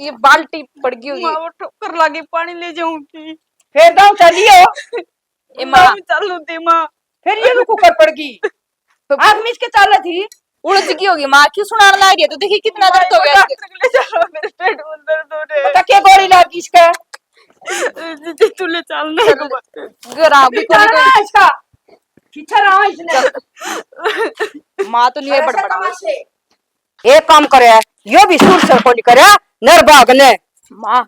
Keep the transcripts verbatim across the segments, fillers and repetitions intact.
ये बाल्टी पड़ गई होगी। माँ, वो ठोकर लागे, पानी ले जाऊंगी। फिर दाऊ चलियो। ए माँ। दाऊ चालू दे माँ। फिर ये नु कुकर पड़ गई। तो आदमी इसके चालत ही। उलझ गई होगी माँ, क्यों सुनाने लग रही है? तो देखिए कितना दर्द हो गया इसके। डॉक्टर के ले चलो, मेरे पेट में दर्द हो रहा है। पता क्या गोली लगी इसका? दीदी, तू ले चल, नहीं चल, तो घर आ भी कोई चल रहा है इसका। खींचा रहा है इसने। माँ तो नहीं है बड़बड़ा। एक काम करे, यो भी सुर सर को नहीं करे, निर्भाग ने। माँ,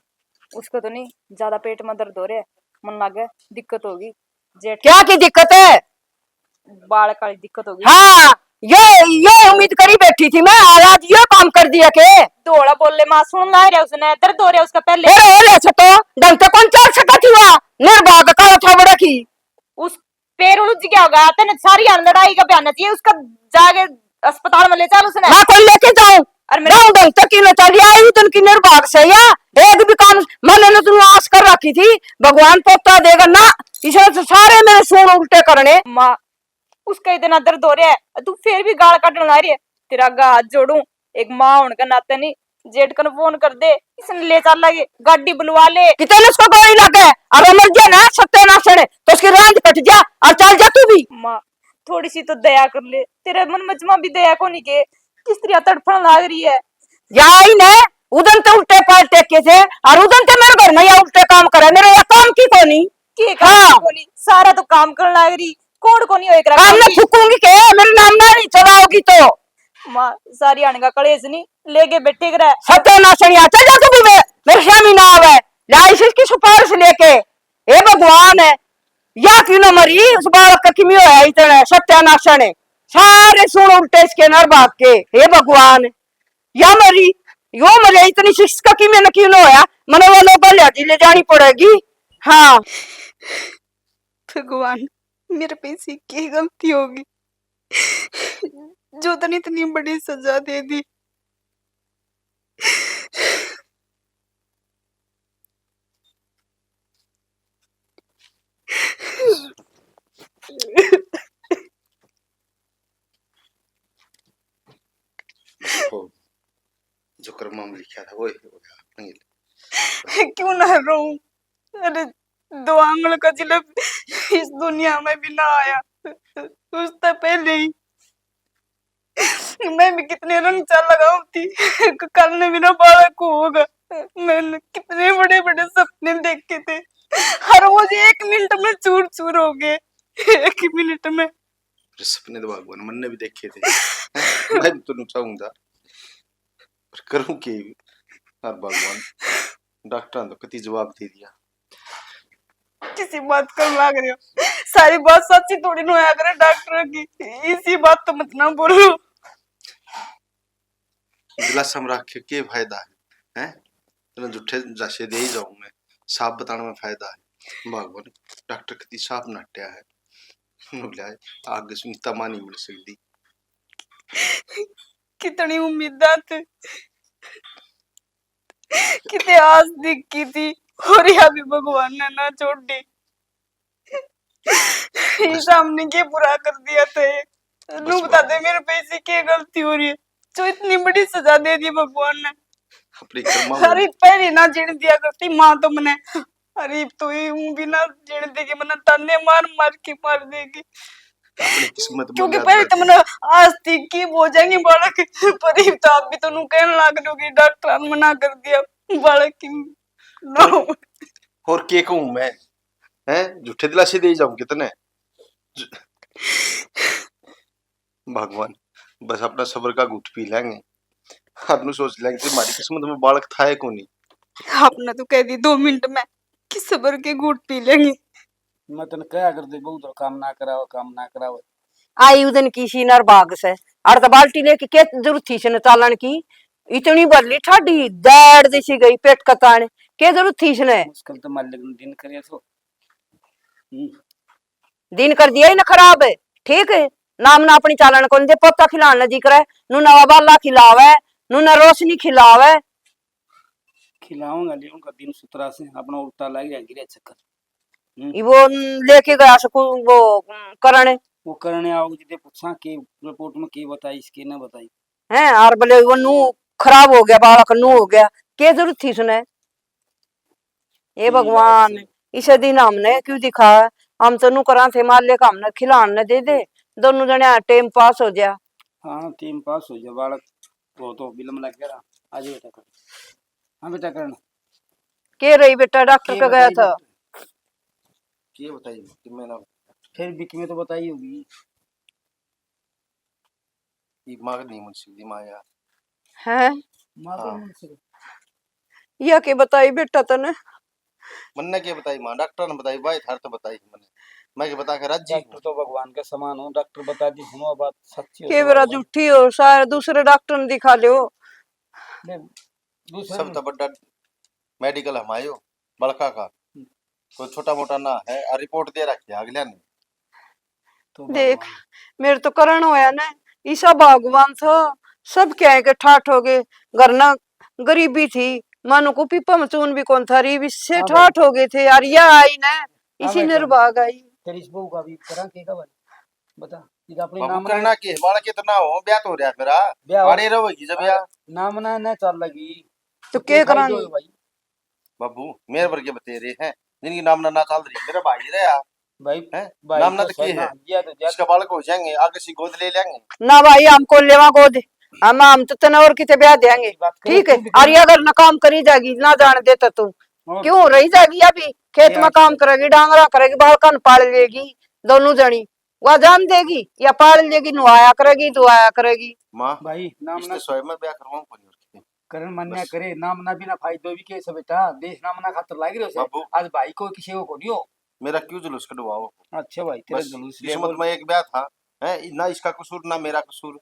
उसको तो नहीं, ज्यादा पेट में दर्द हो रहा है, मन लागे दिक्कत होगी। जेठ क्या की दिक्कत है? बालक वाली दिक्कत होगी। हाँ, ये, ये उम्मीद करी बैठी थी मैं, और आज ये काम कर दिया के। धोला बोले माँ, सुन ला रहा उसने, दर्द हो रहा उसका पहले। अरे, अरे, अच्छा तो ढंग से कौन चल सका थी वहाँ? निर्भाग का था बड़ा की। उस पैर उलझ गया होगा, तने सारी हाल लड़ाई का बहाना चाहिए, उसका जाके अस्पताल में ले चल उसने। मैं कोई लेके जाऊं? और मेरे गाँव ढंग तक की न चली आई, उस दिन की निर्भाग से या एक भी काम मैंने न तुम आस कर रखी थी, भगवान पोता देगा ना, इसने तो सारे मेरे सूंड उल्टे करने। माँ, उसका इतना दर्द हो रहा है, तू फिर भी गाल काटने ला रही है। तेरा आगे हाथ जोड़ू, एक माँ होने के नाते नहीं, जेठ कन फोन कर दे, इसने ले चल लागे, गाड़ी बुलवा ले। कितने उसको गोली लगे, और मर गया ना सत्यनाशने, तो उसकी रांद कट जा, और चल जा तू भी। माँ, थोड़ी सी तो दया कर ले, तेरे मन में जमा भी दया कोनी के, किस तरह तड़फण लाग रही है। या ही ने, उदन ते उल्टे पैर टेके थे, और उदन ते मेरे घर में या उल्टे काम करे, मेरे या काम की कोनी। के काम हाँ। कोनी, सारा तो काम करन लाग रही, कौन कोनी होए करा काम काम ना की? फूकूंगी के, मेरे नाम ना नहीं चलाओगी तो। माँ, सारी आने का कलेश नहीं, लेके बैठे करे। सत्यानाशनी आ, चल जा तू भी, मेरे, मेरे सामने ना आवे, ला इसी की सिफारिश लेके। हे भगवान है, या क्यों ना मरी, उस बालक का किमी होया इतने सत्यानाशन है, सारे सुन उल्टे इसके नर भाग के। हे भगवान, या मरी, यो मरे, इतनी शिक्ष का किमी ना क्यों ना होया, मने वो लोग ले जानी पड़ेगी। हाँ। भगवान, मेरे पे ऐसी की गलती होगी जो तने इतनी बड़ी सजा दे दी। देखो, जो कर्मा में लिखा था, वही हो गया। क्यों ना रोऊं? अरे, दो आंगल का जिलब इस दुनिया में भी ना आया, उससे पहले ही मैं भी कितने रंग चाल लगाऊं थी। कल ने मेरा बालक होगा। मैंने कितने बड़े बड़े सपने देखे थे, हर रोज एक मिनट में चूर चूर हो गए, एक मिनट में। अरे सपने तो भगवान मन ने भी देखे थे। मैं भी तो चाहूंगा, पर करूं के? यार भगवान, डॉक्टर ने तो कति जवाब दे दिया। किसी बात कर लाग रहे हो, सारी बात सच्ची थोड़ी ना होया करे डॉक्टर की, इसी बात तो मत ना बोलो। दिलासा में रख के के फायदा है, हैं? तने झूठे जासे दे ही जाऊं मैं, साफ बताने में फायदा है। भगवान, डॉक्टर कति साफ नाट्या है। नु ल्याए, आगे सुनता मां नहीं मिल सकती। कितनी उम्मीदां थी, कितनी आस दिखी थी, और या भी भगवान ने ना छोड़ी। ये सामने के बुरा कर दिया था। नू बता दे, मेरे पे ऐसी क्या गलती हो रही है जो इतनी बड़ी सजा दे दी भगवान ने? अपनी कर्मा में। अरे पहले ना जीण दिया करती माँ तो मने। अरे तो ये ऊं भी ना जीण देगी, मने ताने मार मार के मार देगी। अपनी किस्मत में क्योंकि पहले तो मने आज थी की हो जाएंगे बालक, पर ये तो आप भी तो नू कहने लाग रहे हो कि डॉक्टर ने मना कर दिया बालक की। नो। और के कहूं मैं? हैं? झूठे दिलासे दे जाऊं कितने? भगवान, बस अपना सब्र का घूट पी लेंगे। आपने सोच लेंगे कि हमारी किस्मत में बालक था है कोनी। आपने तो कह दी दो मिनट में कि सब्र के घूट पी लेंगे। मैं तने कहा कर दे, बहुत काम ना करावे, काम ना करावे। आई उदन की सी नर भाग से, अड़ तो बाल्टी लेके के जरूरत थी इसने चालन की, इतनी बरली ठाडी दौड़ जैसी गई पेट कतान, के जरूरत थी इसने? मुश्किल तो मालिक ने दिन करे सो। हम्म। दिन कर दिया ही ना खराब, ठीक है? नाम ना अपनी चालन कौन दे, पोता खिलाना जी करे, नू नवा बाला खिलावे, नू ना रोशनी खिलावे। खिलाऊंगा, लेऊंगा दिन सुतरा से, अपना उल्टा लाग गया, गिरे चक्कर। हम्म। ये वो लेके गया सकू, वो करण। वो करण आओ जिदे पूछा के रिपोर्ट में के बताई, इसके ना बताई। हैं, और बोले वो नू खराब हो गया, बालक नू हो गया। के जरूरत थी उसने? हे भगवान, इसे दिन हमने क्यों दिखा? हम तो नु करा थे, माले का हमने खिलान न दे दे, दोनों जने टेम पास हो जा। हाँ, टेम पास हो जा बालक। वो तो बिलम लग गया। आज बेटा कर। हाँ बेटा कर। के रही बेटा, डॉक्टर के का गया बताई था? डॉक्टर? के बताई कि मैं ना, फिर भी कि मैं तो बताई होगी। ये माँ का नहीं मन से दिमाग यार। हैं? माँ का हाँ। मन से। या के बताई बेटा तने? मन्ने के बताई माँ, डॉक्टर ने बताई, भाई थार तो बताई मन्ने। मैं के बता के राजी डॉक्टर हूँ। तो भगवान के समान हो, डॉक्टर बता दी, सुनो बात सच्ची हो के तो बेरा भगवान। झूठी हो, सारे दूसरे डॉक्टर ने दिखा लो। नहीं, दूसरे सब में तो बड़ा मेडिकल हमायो, बड़का का। हम्म। कोई छोटा मोटा ना है, और रिपोर्ट दे रखी है अगले ने। तो देख, भगवान। मेरे तो करण होया ना, ईसा भगवान था, सब क्या है के ठाठ हो गए। घर ना गरीबी थी, मानो को पीपा में चून भी कौन था, रीब इससे हाँ भाई। ठाठ हो गए थे यार, या आई ना, हाँ इसी भाई, निर्भाग आई। तेरी इस बहू का भी करा के का भाई? बता, ये तो अपने बाबू नाम ना करना के, बालक इतना हो, ब्याह तो हो रहा है मेरा, ब्याह हो- आड़े रहोगी जब यार। नाम ना, ना चल लगी। तो तो के भाई करांगे? जो है भाई। बाबू, मेरे वर्गे बतेरे हैं, जिनकी नाम ना, ना चल रही, मेरा भाई रहा। भाई, हैं? भाई नाम ना तो तो के सही है? ना, ये तो जा- इसका बालक हो जाएंगे, आगे से गोद ले लेंगे। ना भाई, हम कौन लेवा गोद? हम, हम तो तने और किते ब्याह देंगे, बात करो, ठीक है? तू भी और ये अगर ना काम करी जाएगी, ना जान देता तू, और क्यों रही जाएगी? अभी खेत ये में अच्छा काम है। करेगी, डांगरा करेगी, बालकन पाल लेगी, दोनों जनी। वा जान देगी या पाल लेगी, नुआया करेगी, धुआया करेगी। माँ, भाई, नाम इसने ना सोए में ब्याह करवाऊं कोनी और किते। करण मान्या बस। करे, नाम ना बिना फायदो भी कैसे बेटा, देश नाम ना खातर लाग रहे हो से। बाबू। आज भाई को किसी को कोनी हो। मेरा क्यों जुलूस कढवाओ? अच्छा भाई, तेरा बस, जुलूस ले किस्मत बोल। में एक ब्याह था, है ना, इसका कसूर ना मेरा कसूर।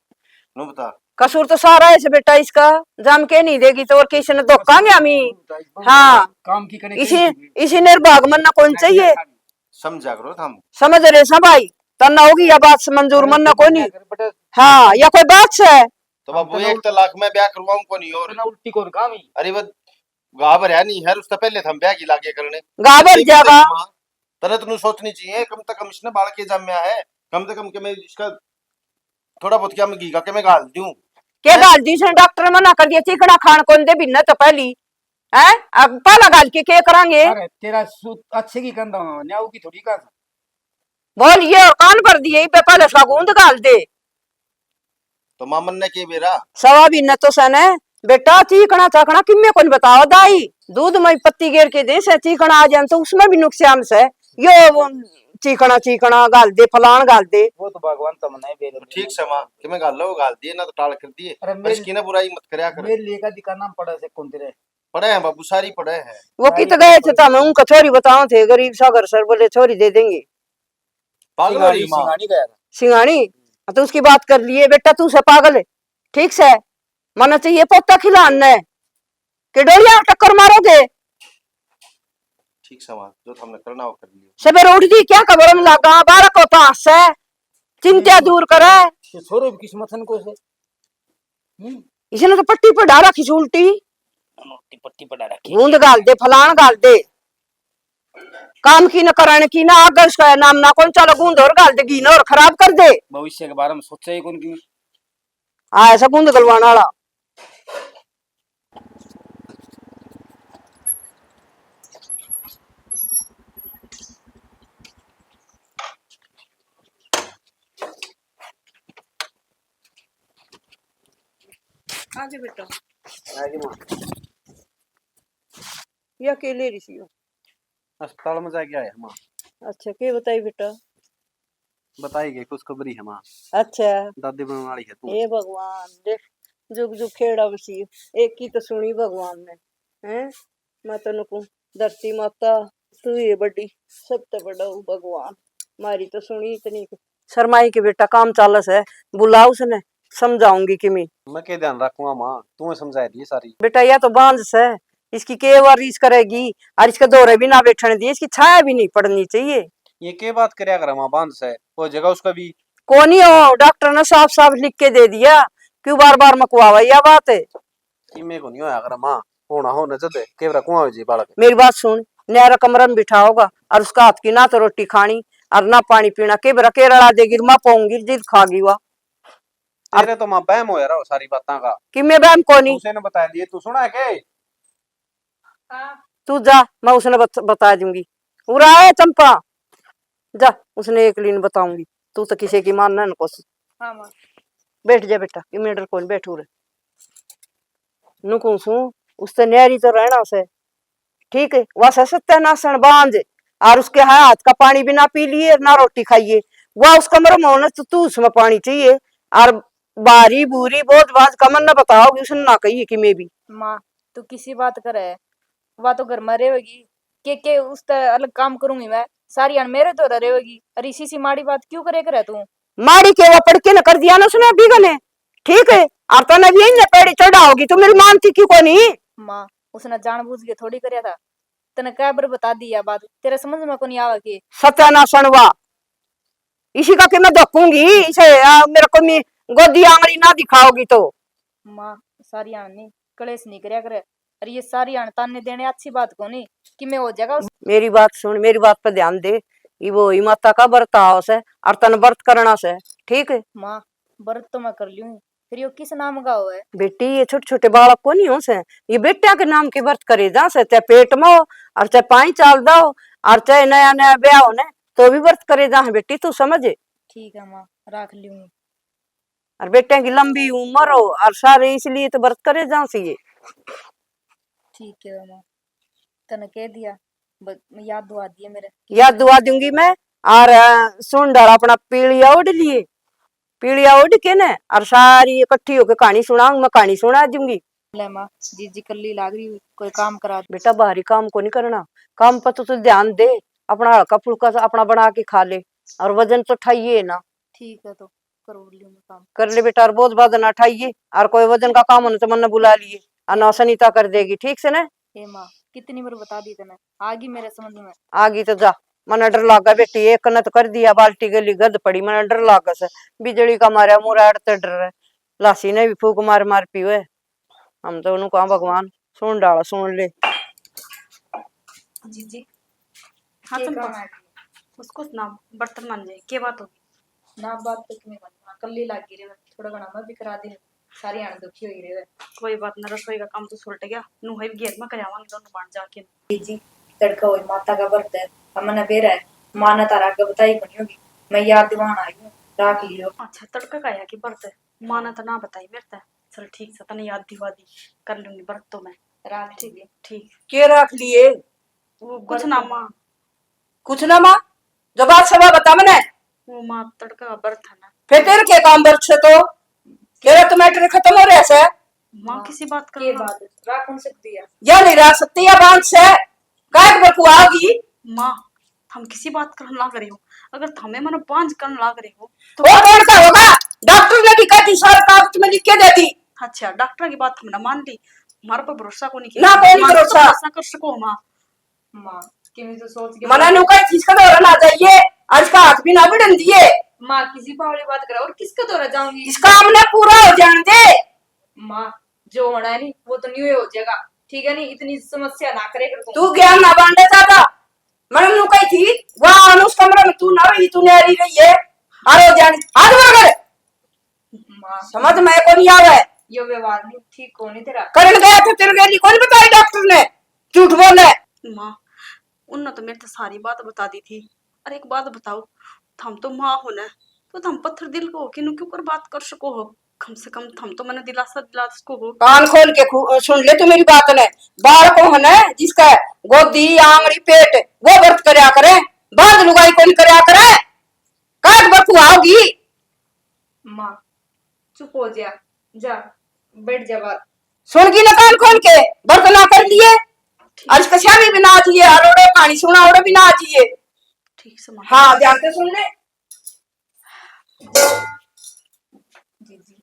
नु बता। कसूर तो सारा है इस बेटा इसका, जाम के नहीं देगी तो और किसी ने धोखा नहीं हमी। हाँ। काम की कने इसी, कहीं इसी निर्भाग मन ना कौन चाहिए। समझा करो थम। समझ रहे सा भाई, तन्ना होगी या बात से मंजूर, अरे मन ना तू कोनी। मन्ना कर बेटा। हाँ, या कोई बात से? तो बाबू, हम तो एक तो लाख में ब्याह करवाऊं कोनी और। ना उल्टी कोर काम ही। अरे वो गा भरया नहीं है, उससे पहले थम ब्याह की लागे करने। गा भर ये भी जाएगा। तेरी माँ, तने तो न्यू सोचनी चाहिए, कम से कम इसने बाल के जाम्या है, कम से कम के मैं इसका थोड़ा बहुत क्या मैं घी का के मैं घाल दूं। के हैं? घाल दी इसने? डॉक्टर ने मना कर दिया, चीकना खान कौन दे बिन्ना तो पहली। हैं? अब पहला घाल के के करांगे? अरे, तेरा सु-, अच्छे की कंधा न्याऊ की थोड़ी का। बोल, ये और कान भर दिए, इबे पहले उसका गूंद घाल दे। तो मामन ने के बेरा? सवा भी न तो सने, बेटा, चीकना चाकना किम्मे कोन बताओ दाई, दूध में पत्ती गेर के दे से, चीकना आ जाए तो उसमें भी नुकसान से। यो वो चीकना, चीकना घाल दे, फलान घाल दे। वो तो भगवान तमने बेरे ठीक से माँ, कि मैं घाल लो, घाल दिए ना तो टाल कर दिए। अरे पर मेरे, इसकी ना बुराई मत करया कर। मेरे लिए का दिखाना पड़ा से कौन तेरे? पड़े हैं बाबू, सारी पड़े हैं। वो कित गए थे? तो हम उनका छोरी बताओ थे, गरीब सा घर सर, बोले छोरी दे देंगे। पागल हो रही माँ। सिंगानी गया था। सिंगानी? हाँ, तो उसकी बात कर लिए, बेटा तू से पागल है, ठीक से, मना चाहिए पोता खिलान ने, के डोलिया टक्कर मारोगे? ठीक से माँ, जो हमने करना हो कर लियो। सवेरे उठ दी क्या खबर में लागा, बारह को पास से चिंता दूर करे। ये छोरो भी किस्मत है इनको से। हम्म। इसने तो पट्टी पर डाल रखी से उल्टी। उल्टी पट्टी पर डाल रखी। गूंद घाल दे, फलान घाल दे। काम की न करण की ना, आगे उसका नाम ना कौन, चलो गूंद और घाल दे, घी न और खराब कर दे। भविष्य के बारे में सोचा ही कौन की। हाँ, ऐसा गूंद गलवाने वाला। आगे बेटा। आगे माँ। या के ले रही सी हो? अस्पताल में जाके आया माँ। अच्छा, के बताई बेटा? बताई गई खुशखबरी है माँ। अच्छा। दादी बनने वाली है तू। हे भगवान, देख, जुग जुग खेड़ा बसी, एक की तो सुनी भगवान ने, हैं? मैं तन्ने कहूँ, धरती माता, तू ही है बड़ी, सब ते बड़ा हो भगवान। मारी तो सुनी इतनी। शर्माई के बेटा, काम चालस है, बुला उसने, समझाऊंगी किमी। मैं के ध्यान रखूंगा माँ, तू ही समझा दी सारी। बेटा, या तो बांझ से, इसकी के बार रीस करेगी, और इसके दौरे भी ना बैठने दिए, इसकी छाया भी नहीं पड़नी चाहिए। ये के बात करया करे माँ, बांझ से, हो जाएगा उसका भी। कोनी हो, डॉक्टर ने साफ साफ लिख के दे दिया, क्यों बार बार मकवावा या बात है? इमे को नहीं होया करे माँ, होना हो न जद, के रखूंगा जी बालक। मेरी बात सुन, न्यारा कमरा में बिठा होगा और उसका हाथ की ना तो रोटी खानी और ना पानी पीना, के बेरा के रला देगी, माँ पाऊंगी जिद खागी वा। तेरे तो माँ बहम होया रहो सारी बातां का। कि मैं बहम कोनी? तू से ने बता दिए, तू सुना है के? हाँ। तू जा, मैं उसने बत-, बता दूंगी। उरा है चंपा, जा, उसने एक लीन बताऊंगी। तू तो किसी की मानना न कोशिश। हाँ माँ। बैठ जा बेटा, ये मेडर कौन बैठू रे। नु कहूं सू, उससे न्यारी तो रहना से, ठीक है, वह से सत्यानाशन बांझ, और उसके हाथ का पानी भी ना पी लिए, ना रोटी खाइए, वह उसका मरम होना तो तू उसमें पानी चाहिए, और बारी बूरी बोझ बाज कमन ना बताओगी, उसने ना कही कि मैं भी। माँ, तू किसी बात करे, वह तो घर में रहेगी, के के उसते अलग काम करूंगी मैं, सारी हाण मेरे धोरे रहेगी। अरे इसी सी माड़ी बात क्यों करे करे तू? माड़ी के वो पढ़ के न कर दिया ना उसने अभी गने, ठीक है, और तने भी यही ने पेड़ी चढ़ाओगी, तू मेरी मानती क्यों कोनी? माँ, उसने जानबूझ के थोड़ी करया था, तने कै बार बता दी या बात, तेरे समझ में कोनी आवा के? सत्यानाशन हुआ, इसी का के मैं धोकूंगी इसे, आ, मेरे को मी गोदी आंगली ना दिखाओगी तो। माँ, सारी हाण नी कलेश नहीं करया करे। अरे ये सारी हाण ताने देने अच्छी बात कोनी, कि मैं हो जाएगा उस। मेरी बात सुन, मेरी बात पे ध्यान दे। ये वो ही माता का व्रत आओ से, और तन व्रत करना से, ठीक है? माँ, व्रत तो मैं कर लूँ, फिर यो किस नाम का होवे? बेटी, ये छोटे छोटे बालक को नहीं हो से, ये बेटिया के नाम के व्रत करे जा से, चाहे पेट में हो, और चाहे पाई चाल दा हो, और चाहे नया नया ब्याह हो ने, तो भी व्रत करे जा है बेटी, तू समझ। ठीक है माँ, राख लूँ। और बेटिया की लंबी उम्र हो, और सारे इसलिए तो व्रत करे जा से ये। ठीक है माँ, तने कह दिया, ब-, याद दुआ दिए मेरे। याद दुआ दूंगी मैं। और, अ, सुन डाल, अपना पीलिया ओढ़ लिए, पीलिया ओढ़ के ने, और सारी इकट्ठी होके कहानी सुनाऊंगी, मैं कहानी सुना दूंगी। ले माँ, जीजी कल्ली लाग रही, कोई काम करा दे। बेटा, भारी काम को नहीं करना, काम पर तो तू ध्यान दे, अपना हल्का फुल्का सा अपना बना के खा ले, और वजन तो उठाइए ना। ठीक है, तो करोड़ लियो मैं काम। कर ले बेटा, और बोझ बाझ ना उठाइए, और कोई वजन का काम होने तो मन्ने बुला लिए, और ना सनीता कर देगी, ठीक से ना? ए माँ, कितनी बार बता दी तने, आ गई मेरे समझ में। आ गई तो जा, मन्ने डर लागा बेटी, एक ने तो कर दिया, बाल्टी गली गद पड़ी, मन्ने डर लागा से, बिजली का मारा मुराड़ ते डर है, लासी ने भी फूक मार मार पीवे। हम तो उन्होंने कहा, भगवान, सुन डाला, सुन ले। जीजी, हाँ, के चंपा। काम है? उसको ना बर्तन मांजे, के बात होगी? ना, बात तो किमें कोनी, कल्ली लागी रे, थोड़ा घणा मैं भी करा दे, सारी हाण दुखी होई रे। कोई बात ना, रसोई का काम तो सुलट गया, नू है घेर में कर आवांगे दोनों बाण जाके। जी, तड़का होई माता का व्रत है, अब मन्ने बेरा है, माँ ने तारा आगे बताई कोनी होगी, मैं याद दिवान आई हूँ, राख लियो। अच्छा, तड़का का आया कि व्रत है? माँ ने तो ना बताई मेरे ते। चल ठीक से, तने याद दिवा दी, कर लूंगी व्रत तो मैं। राख ठीक, लिए। ठीक। के राख लिए? वो कुछ ना माँ। कुछ ना माँ, जो बात सवा बता मने। वो माँ, तड़का का व्रत है ना। फिर तेरे के काम व्रत से तो? तेरा तो मैटर खत्म हो रहा से। माँ, माँ, किसी बात कर के ना। बात? राख कौन सकती है? या नहीं राख सकती, या बांझ से। काट बकुआ होगी। माँ, थम किसी बात करन लाग रहे हो? अगर थमे मने बांझ करन लाग रहे हो, तो ओ कौन सा होगा? डॉक्टर ने भी कह दी, सारे कागज में लिख के दे दी। अच्छा, डॉक्टर की बात हमने मान ली, हमारे पर भरोसा को नहीं किया। ना, कोई नहीं माँ, तो भरोसा। भरोसा कर सको माँ। माँ, किमी तो सोच के मना नु कहीं चीज का दौरा ना जाइए, आज का हाथ भी ना बढ़न दिए। माँ, किसी पावली बात करा और किसका दौरा जाऊंगी? इसका हमने पूरा हो जाने दे। माँ, जो होना है नी, वो तो न्यू ही हो जाएगा, ठीक है नी? इतनी समस्या ना करे कर तू। तू ज्ञान ना बांटे ज्यादा। मैंने न्यू कही थी, वहाँ अनुस कमरे में तू ना रही, तू न्यारी रही है। आरो जान, हाथ ऊपर कर। माँ। समझ में कोनी आवे। यो व्यवहार नहीं ठीक कोनी तेरा। करण गया था तेरे लिए, कोनी बताई डॉक्टर ने? झूठ बोले। माँ, उनने तो मेरे तो सारी बात बता दी थी। अरे एक बात बताओ, थम तो माँ हो ना, तो थम पत्थर दिल को होके नु क्यों कर बात कर सको हो? कम से कम थम तो मने दिलासा दिला सको हो। कान खोल के खु-, सुन ले तू मेरी बात ने। बालक हो ना, जिसका गोदी, आंगली, पेट, वो व्रत करया करे, बांझ लुगाई कोनी करया करे। काट बकुआ होगी। माँ, चुप हो जा, जा, बैठ जा बात। सुन गई ना कान खोल के, व्रत ना कर लिए। ठीक। आज कस्या भी ना आ जाइए, अरोड़े कहानी सुना, ओड़े भी ना आ जाइए। ठीक से माँ। हाँ, ध्यान से सुन ले। जीजी,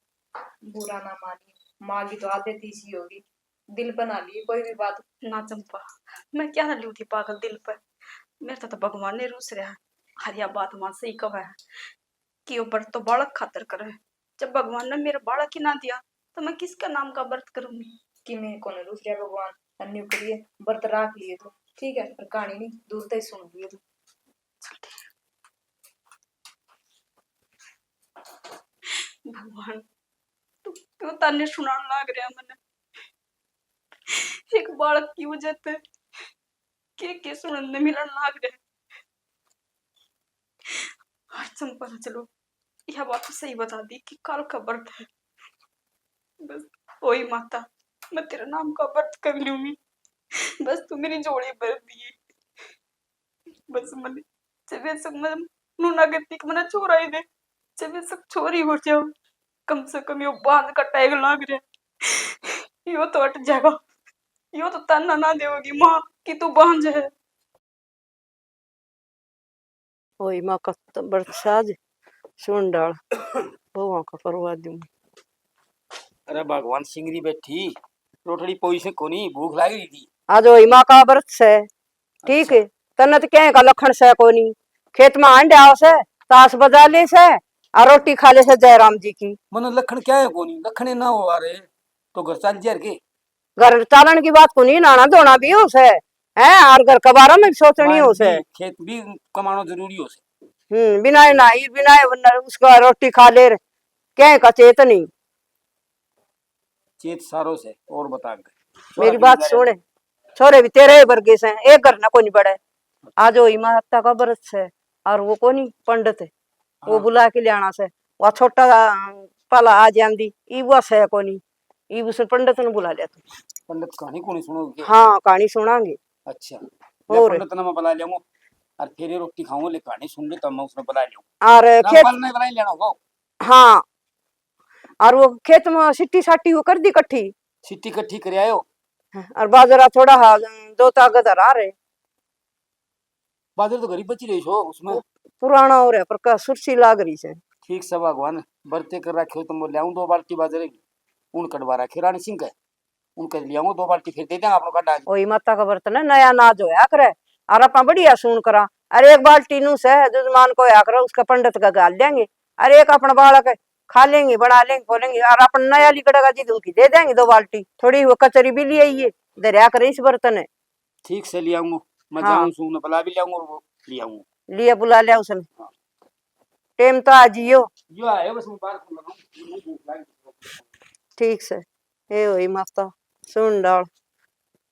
बुरा ना मानिए, माँ की तो आदत इसी होगी, दिल पे ना लिए कोई भी बात। ना चंपा, मैं क्या ना लूँ थी पागल दिल पे, मेरे तो, तो भगवान ने रूस रहा है। हर या बात माँ सही कहे है कि वो व्रत तो बालक खातर करे है, जब भगवान ने मेरा बालक ही ना दिया तो मैं किसका नाम का व्रत करूंगी? कि मैं कौन रूस रहा भगवान, अन्यू करिए, व्रत राख लिए तू, ठीक है, पर कहानी नहीं दूर तक सुन लिए तू। चल ठीक है। भगवान, तू क्यों ताने सुनान लाग रहा मने? एक बालक की वजह से के के सुनने मिलन लाग रहे। और चंपा ने चलो यह बात तो सही बता दी कि काल का व्रत है। बस, ओए माता, मैं तेरे नाम का व्रत कर लूंगी, बस तू मेरी झोली भर दिए। बस मने जब तक मैं नूना गति के मना छोरा ही दे, जब तक छोरी हो जाओ, कम से कम यो बांझ का टैग लाग रहा, यो तो हट जाएगा, यो तो ताना ना देवगी माँ कि तू बांझ है। ओए माँ का त-, व्रत साज सुन डाल, बहुआ का करवा दूंगी। अरे भगवान, सिंगरी बैठी, रोटड़ी पोई से कोनी, भूख लाग रही थी। आज ओए माँ का व्रत से, ठीक अच्छा। है, तन्ने तो क्या का लखण से कोनी, खेत में हांडे आओ से, ताश बजा ले से, और रोटी खा ले से जयराम जी की। मने लखण क्या है कोनी, लखण ना हो आ रहे, तो घर चल जा के। घर चालन की बात कोनी, नहाना धोना भी हो से, हैं, और घर के बारे में भी सोचनी हो से। खेत भी कमाना जरूरी हो से। हम्म, बिना नहाई, बिना न-, उसका रोटी खा ले, क्या का चेत नहीं। चेत सारो से, और बता के। मेरी बात सुन, छोरे भी तेरे ही वर्गे से, एक घर ना कोनी बड़े। आज ओई माता का व्रत से, और वो कोनी पंडित, वो हाँ। बुला के ले आना से। वह छोटा पहला आ जांदी, ई वो से कोनी, ई उसने पंडित ने बुला लिया तू। पंडित कहानी कोनी सुनोगे? हाँ, कहानी सुनांगे। अच्छा, और पंडित ने मैं बुला लियाऊंगा, और फिर ये रोटी खाऊंगा, ले कहानी सुन ले, तब मैं उसने बुला लियाऊंगा। और खेत ने बुला लेना होगा। हाँ, और वो खेत में सिट्टी साटी वो कर दी इकट्ठी। सिट्टी इकट्ठी कर आयो। और बाजरा थोड़ा हा, दो तागत हरा रहे। बाजरा तो गरीब बची रही सो उसमें। वो पुराना हो रहा, पर का सुरसी लाग रही से। ठीक से भगवान, बरते कर रखे हो, तुम ले आऊं दो बाल्टी बाजरे की। उन कटवा रखे रानी सिंह के। उनके ले आऊंगा दो बाल्टी, फिर दे देंगे आपको काटा के। ओई माता का बर्तन है, नया नाज होया करे। और अपन बढ़िया सून करा। अरे एक बाल्टी नू से जजमान को होया करे, उसका पंडित का गाल देंगे। अरे एक अपना बालक खा लेंगे, बना लेंगे, खो लेंगे, और अपन नया लिकड़ेगा जी, उनकी दे देंगे दो बाल्टी। थोड़ी वो कचरी भी ले आइए, धरया करे इस बर्तन है। ठीक से ले आऊंगा, मैं हाँ। जाऊं सूं, मैं बुला भी ले आऊंगा और वो ले आऊंगा। लिया, बुला लिया उसने। हाँ। टेम तो आ जियो। यो आयो बस, मैं बाहर को लगाऊं, मुझे भूख लगी। ठीक से। ए होई माता, सुन डाल,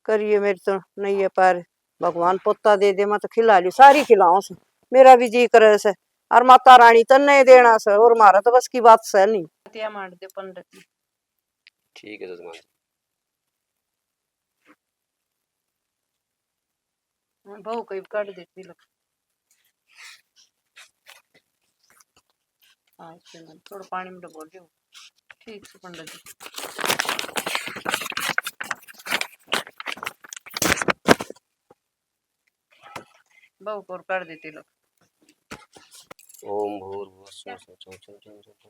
करिए मेरी तो नैया पार। भगवान पोता दे दे, मैं तो खिला ली, सारी खिलाऊं से, मेरा भी जी करे से। और माता रानी तन्ने ही देना से, और म्हारा तो बस की बात से नहीं। पतिया मार दे पंडित जी। ठीक है जजमान जी। हाँ, बहू कई काट देती लोग। हाँ, इसके अंदर थोड़ा पानी में डबो लियो। ठीक से पंडित जी। बहू को और काट देती लोग। ओम भूर्भुवः स्वः स्वः चम चम चम चम चम।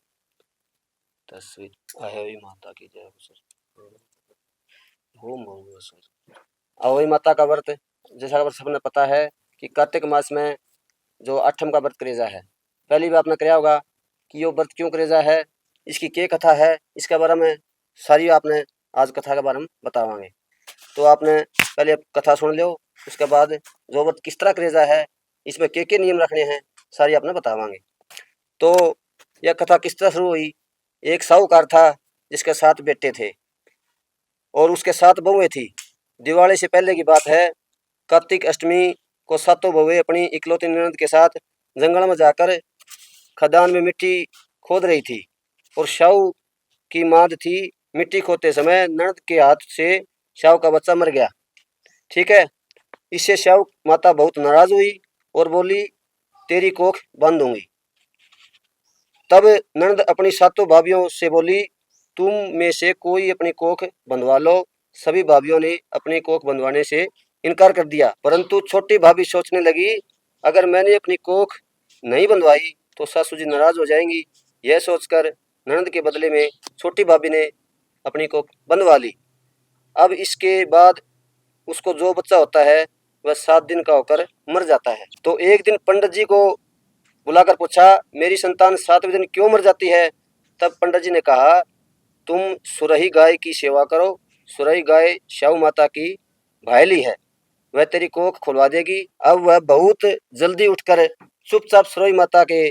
तस्वीर अहोई माता की जय हो सर। ओम भूर्भुवः स्वः। अहोई माता का व्रत, जैसा कि सबने पता है कि कार्तिक मास में जो आठम का व्रत करेजा है, पहली भी आपने करया होगा कि यो व्रत क्यों करेजा है, इसकी के कथा है, इसके बारे में सारी आपने आज कथा के बारे में बतावांगे। तो आपने पहले कथा सुन लो, उसके बाद जो व्रत किस तरह करेजा है, इसमें के के नियम रखने हैं, सारी आपने बतावांगे। तो यह कथा किस तरह शुरू हुई? एक साहूकार था जिसके सात बेटे थे और उसके सात बहुएं थी। दिवाली से पहले की बात है, कार्तिक अष्टमी को सातों बहुएं अपनी इकलौती ननद के साथ जंगल में जाकर खदान में मिट्टी खोद रही थी और साहू की मांद थी। मिट्टी खोदते समय ननद के हाथ से साहू का बच्चा मर गया। ठीक है, इससे साहू माता बहुत नाराज हुई और बोली, "तेरी कोख बांधूंगी।" तब ननद अपनी सातों भाभियों से बोली, "तुम में से कोई अपनी कोख बंधवा लो।" सभी भाभियों ने अपनी कोख बंधवाने से इनकार कर दिया, परंतु छोटी भाभी सोचने लगी, "अगर मैंने अपनी कोख नहीं बंधवाई तो सासू जी नाराज हो जाएंगी।" यह सोचकर ननद के बदले में छोटी भाभी ने अपनी कोख बंधवा ली। अब इसके बाद उसको जो बच्चा होता है, वह सात दिन का होकर मर जाता है। तो एक दिन पंडित जी को बुलाकर पूछा, "मेरी संतान सातवें दिन क्यों मर जाती है?" तब पंडित जी ने कहा, "तुम सुरही गाय की सेवा करो, सुरही गाय स्याऊ माता की भायली है, वह तेरी कोख खुलवा देगी।" अब वह बहुत जल्दी उठकर चुपचाप सुरही माता के,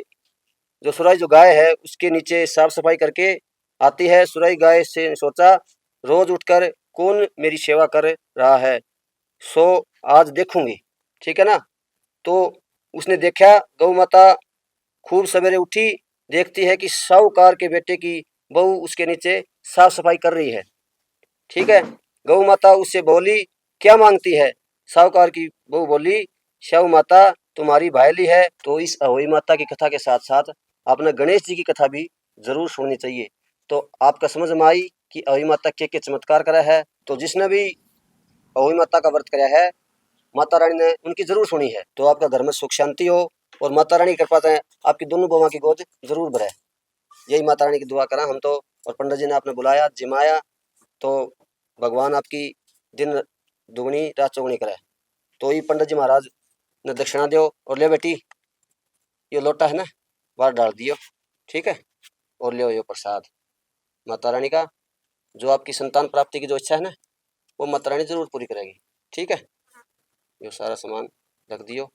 जो सुरही जो गाय है, उसके नीचे साफ सफाई करके आती है। सुरही गाय से सोचा, रोज उठकर कौन मेरी सेवा कर रहा है, सो आज देखूंगी, ठीक है ना। तो उसने देखा, गौ माता खूब सवेरे उठी, देखती है कि साहूकार के बेटे की बहू उसके नीचे साफ सफाई कर रही है, ठीक है। गौ माता उससे बोली, क्या मांगती है? साहूकार की बहू बोली, साहू माता तुम्हारी भायली है। तो इस अहोई माता की कथा के साथ साथ आपने गणेश जी की कथा भी जरूर सुननी चाहिए। तो आपका समझ में आई कि अहोई माता के के चमत्कार करा है। तो जिसने भी अहोई माता का व्रत करा है, माता रानी ने उनकी जरूर सुनी है। तो आपका घर में सुख शांति हो और माता रानी की कृपा से आपकी दोनों बहुआ की गोद जरूर भरे। यही माता रानी की दुआ करा हम तो। और पंडित जी ने आपने बुलाया, जिमाया, तो भगवान आपकी दिन दुगनी रात चौगुनी करे। तो ये पंडित जी महाराज ने दक्षिणा दो और ले बेटी, ये लोटा है ना, बाहर डाल दियो, ठीक है। और ले यो प्रसाद माता रानी का, जो आपकी संतान प्राप्ति की जो इच्छा है ना, वो माता रानी जरूर पूरी करेगी, ठीक है। यो सारा सामान रख दियो।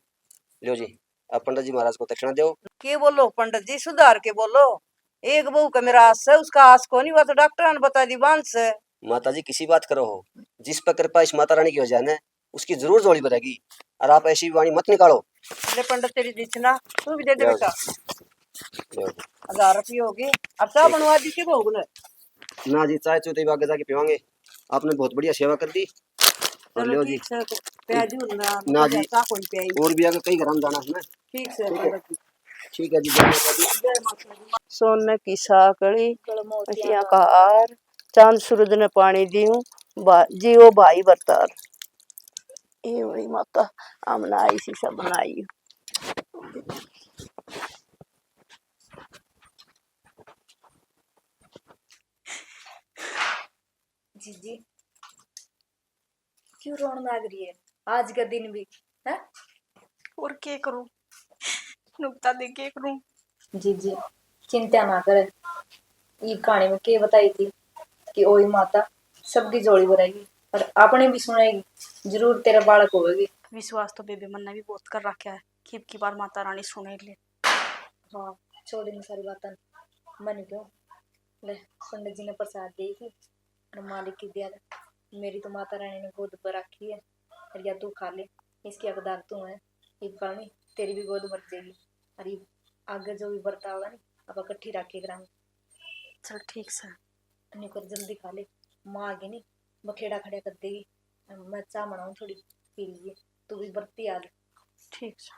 लो जी, अब पंडित जी महाराज को दक्षिणा दो। के बोलो पंडित जी, सुधार के बोलो। एक बहू का मेरा आस है, उसका आस कोनी, वह तो डॉक्टर ने बता दी बांध से। माता जी, किसी बात करो हो, जिस पर कृपा इस माता रानी की हो जाए ना, उसकी जरूर झोली भरेगी। और आप ऐसी वाणी मत निकालो। ले पंडित, तेरी दक्षिणा तू भी दे दे बेटा। लो। हजार रुपये हो गए। अब चाय बनवा दी के भोग ले। ना जी, चाय चूते आगे जाके पीवांगे। आपने बहुत बढ़िया सेवा कर दी। और चलो लो जी। ठीक से, तो प्याज ही होना, ना जी। चाय कोई प्याई। और भी आगे कई घर में जाना है ना। ठीक से, ठीक है। पंडित जी। ठीक है जी, जय माता दी। जय माता दी। सोने की साकड़ी, कल मोतियां का हार, चांद सूरज ने पानी दीऊं, बा-, जियो भाई भरतार। ये बड़ी माता, हमने आई सी सब बनाई। जीजी, क्यों रोन लाग रही है आज का दिन भी, हैं? और के करूं, नुकता दे के करूं। जीजी, चिंता ना करे, ये कहानी में के बताई थी कि ओई माता सबकी झोली भरेगी और अपनी भी सुनेगी, जरूर तेरा बालक होवेगी। विश्वास तो बेबे मन्ने भी बहुत कर रखा है कि इबकी बार माता रानी सुने ले। हाँ, छोड़ इन सारी बातें, मन क्यों ले, पंडित जी ने प्रसाद दे थी और मालिक की दया, मेरी तो माता रानी ने गोद पर रखी है और या तू खा ले, इसकी हकदार तू है। इब कल नहीं, तेरी भी गोद भर जाएगी। और इब आगे जो भी बर्ताव है ना, अब इकट्ठी रखे करांगे। चल ठीक से। नहीं कर, जल्दी खा ले, माँ आगे नहीं बखेड़ा खड़ा कर देगी। मैं चाय बनाऊं थोड़ी, पी लिए, तू भी बरती आ ले। ठीक से।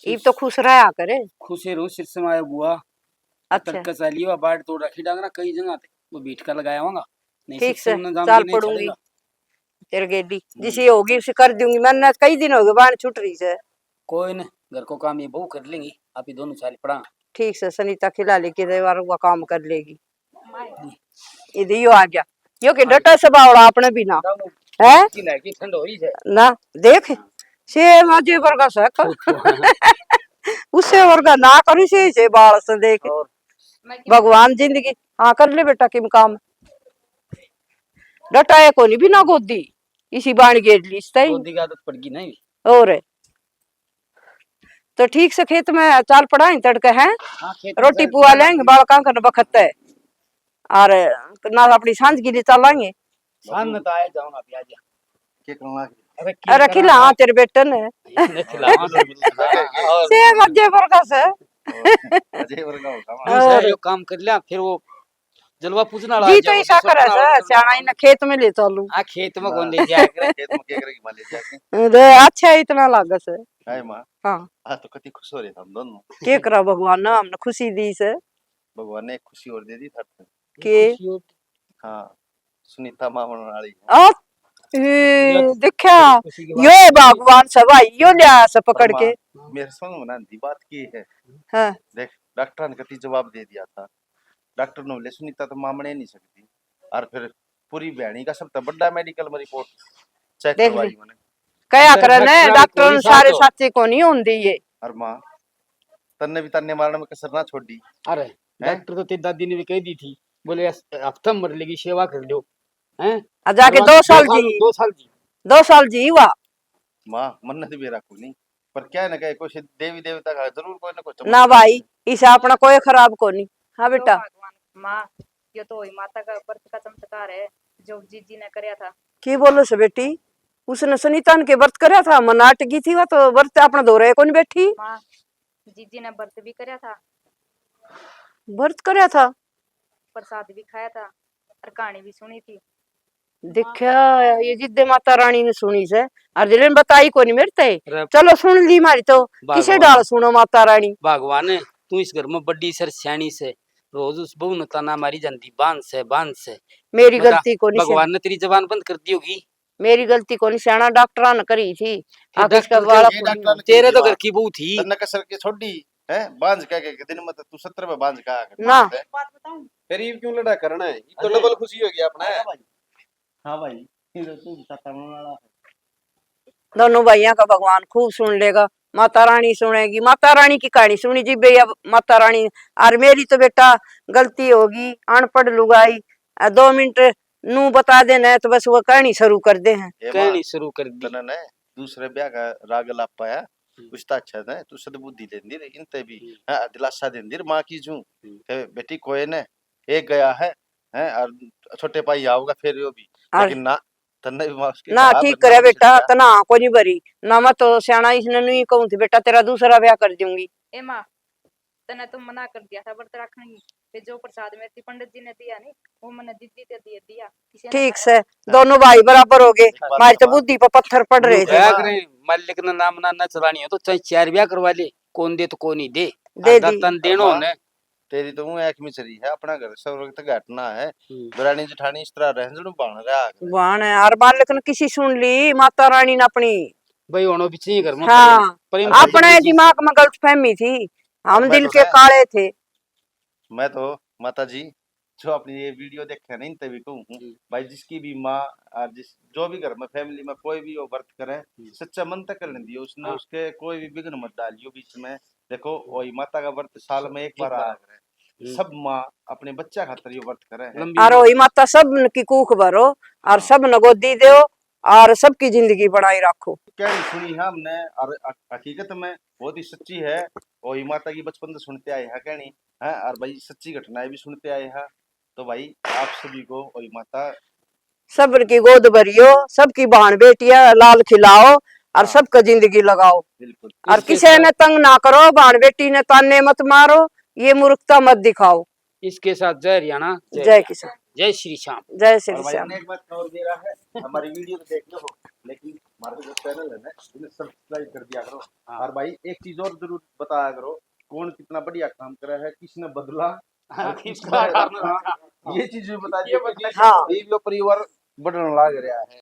इब तो खुश रहा करे। खुश ही रहूं, सिर समाया बुआ। अच्छा। तड़के चली हुआ, बाट तोड़ रखी डांगरा कई जगह ते, वो बीट का लगाया होगा। नहीं, ठीक से, चाल पड़ूंगी। तेरे गेडी जिसी होगी उसे कर दूंगी। मैंने कई दिन हो गए, बाण छूट रही से। कोई ना, घर को काम ये बहू कर लेंगी, आप ही दोनों चाल पड़ा। ठीक से, सनीता खिला लेके दे बार वो काम कर लेगी। इधर यो आ गया, यो के डटा से बावड़ा आपने भी ना है। ठंड हो रही है ना, देख से मजे वर्गा से। उससे वर्गा ना करी से, से बाल से देख। भगवान जिंदगी, हाँ, कर ले बेटा, किम काम। डटाया कोनी बिना गोदी, इसी बाण गेड़ ली इस ताई। गोदी की आदत पड़ गई नहीं। और तो ठीक से खेत में चाल पड़ाएं तड़के हैं, हाँ, खेत में रोटी पुआ लेंगे, बालकां कन बखत है, और ना अपनी सांझ के लिए चलांगे। सांझ में तो आए जाओ ना, अभी आ जा। के करना? अरे, अरे खिला, हाँ, तेरे बेटे ने। खिला, हाँ, से मजे पर का से। अजय वर्गा होगा। और यो काम कर लिया, फिर वो जलवा पूछना जी तो ऐसा करे से, स्याणा इन्हें खेत में ले चलू। हाँ, खेत में कौन ले जाया करे? खेत में के करेगी, मां ले जाके। अरे, अच्छा, इतना लागे से। हाय माँ। हाँ। आज तो कति खुश हो रहे थे हम दोनों। के करा भगवान ने हमने खुशी दी से। भगवान ने एक खुशी और दे दी था। के? हाँ, सुनीता माँ बनने वाली है। आ, ए, देखा, यो है भगवान सब आई, यो ले आया सब पकड़ के। मेरे समझ में ना आंदी बात की है। हाँ। देख, डॉक्टर ने कति जवाब दे दिया था। डॉक्टर ने बोले, सुनीता तो मामने नहीं सकती। और फिर पूरी भैणी का सबसे बड़ा मेडिकल में रिपोर्ट चेक करवाई मैंने। कया करे ने, डॉक्टर सारे साचे को नहीं होंदे ये। और माँ, तन्ने भी तन्ने मारण में कसर ना छोड़ी। अरे, डॉक्टर तो तेरी दादी ने भी कह दी थी, बोले, हफ्ता मर लेगी, सेवा कर लो। हैं? आ जाके दो साल जी, दो साल जी, दो साल जी हुआ। माँ, मन्नत भी रखू नहीं, पर क्या ना क्या कोई देवी देवता का जरूर कोई ना कोई चमत्कार ना भाई, इसे अपना कोई खराब को नहीं। हाँ बेटा। माँ, यो तो वही माता का व्रत का चमत्कार है, जो जीजी ने करया था। के बोलो से बेटी? उसने सनीतान के व्रत करया था, मना अटकी थी, वह तो व्रत अपना धोरे कोनी बैठी। माँ, जीजी ने व्रत भी करया था। व्रत करया था? प्रसाद भी खाया था और कहानी भी सुनी थी। देखा, ये जिद्दे माता रानी ने सुनी से, और जिले ने बताई कोनी मेरे ते। अरे चलो, सुन ली मारी तो। किसे भगवान। डाल सुनो माता रानी। भगवान, तू इस घर में बड़ी सर सियाणी से, रोज उस बहू ने ताना मारी जांदी, बांध से, बांध से। मेरी बता, गलती कोनी से। भगवान ने तेरी जबान बंद कर दी होगी। मेरी गलती कोनी, सियाणा डॉक्टरा ने करी थी। फिर आखिर डॉक्टर इसका के बालक ये कोनी डॉक्टर ने तेरे तो करी घर की बहू थी। तन्ने कसर के छोड़ी, हैं? बांझ कह के दिन में तो तू सत्तर में बांझ कहा कर। ना। एक बात बताऊं? फिर ये क्यों लड़ा करना है? ये तो अजय। डबल खुशी हो गया अपना। हाँ भाई। हाँ भाई, ये तो तू भी सत्तर में वाला है। दोनों भाइयों का भगवान खूब सुन लेगा। माता रानी सुनेगी, माता रानी की कहानी सुनी जी भैया, माता रानी। और मेरी तो बेटा गलती होगी, अनपढ़ लुगाई, आ, दो मिनट नू बता देना है तो बस वो कहानी शुरू कर दे हैं। ए माँ, कहनी शुरू कर दी। तने ने दूसरे ब्याह का राग लापा है, हम्म। उसता अच्छा है, तू सद्बुद्धि देंदी रे, इनते भी, हम्म। हाँ, दिलासा देंदी रे माँ की जू। हम्म। के बेटी कोई ने, एक गया है, हैं, और छोटे भाई आओगा फिर यो भी। और लेकिन ना, तन्ने भी माँ उसके ना, कहा ठीक बदनाम करे बेटा, छिड़का। तना कोनी भरी। ना मैं तो सियाणा इसने नहीं कहूँ थी, बेटा तेरा दूसरा ब्याह कर दूंगी। ए माँ, तने तो मना कर दिया था व्रत रखने की, फिर जो प्रसाद मेरे पंडित जी ने दिया नहीं, वो मैंने दीदी के दिए दिया, किसी ने ठीक खाया से, नहीं। दोनों भाई बराबर हो गए। एक बात मारी तो बता। बुद्धि पर पत्थर पड़ रहे थे। ब्याह करें, मालिक ने नाम ना, ना चलानी हो तो चाहे चार ब्याह करवा ले, कौन दे तो कौन ही दे। दे दी। दातन देनो अम्मा, ने। तेरी तो ऊँ एक मिचरी है, अपना घर स्वर्ग तक घटना है। हम्म। दरानी जेठानी इस तरह रह जणु भाण रहा है। भाण है, और मालिक ने किसी सुन ली, माता रानी ने अपनी। भाई होनो भी चाहिए घर में। हाँ, प्रेम, प्रेम अपने दिमाग में गलतफहमी थी, हम मैं दिल तो के है। काले थे। मैं तो माता जी, जो अपनी ये वीडियो देखे ना, इनते भी कहूँ हूँ, हम्म। भाई जिसकी भी माँ और जिस, जो भी घर में फैमिली में कोई भी वो व्रत करे, हम्म। सच्चा मन तक कर लेंदी है, उसने हाँ। उसके कोई भी विघ्न मत डालियो बीच में। देखो, वही माता का व्रत साल में एक एक बार बार। आया करे। हम्म। सब माँ अपने बच्चा खातर ये व्रत करे है। लंबी और उम्र। वही माता सब की कूख भरो और हाँ। सब न गोदी दो और सबकी जिंदगी बनाई रखो। कहनी सुनी है हमने और हक-, हकीकत में बहुत ही सच्ची है। वही माता की बचपन से सुनते आए हैं कहनी, हैं, और भाई सच्ची घटनाएं भी सुनते आए हैं। तो भाई आप सभी को वही माता सबर की गोद भरियो, सबकी भाण बेटियां लाल खिलाओ और हाँ। सबका जिंदगी लगाओ। बिल्कुल। और इसके किसी साथ ने तंग ना करो, भाण बेटी ने ताने मत मारो, ये मूर्खता मत दिखाओ। इसके साथ जय हरियाणा, जय जय हरियाणा। किसान। जय श्री श्याम। जय श्री और भाई, श्याम। हमने एक बात और दे रहा है, हमारी वीडियो तो देख लो, लेकिन हमारा जो चैनल है ना, इन्हें सब्सक्राइब कर दिया करो। हाँ। और भाई, एक चीज और जरूर बताया करो, कौन कितना बढ़िया काम कर रहा है, किसने बदला हाँ, और किसने किसका रखा। ये चीज भी बता ये दियो, बताइए। हाँ। ये भी परिवार बढ़ने लग रहा है।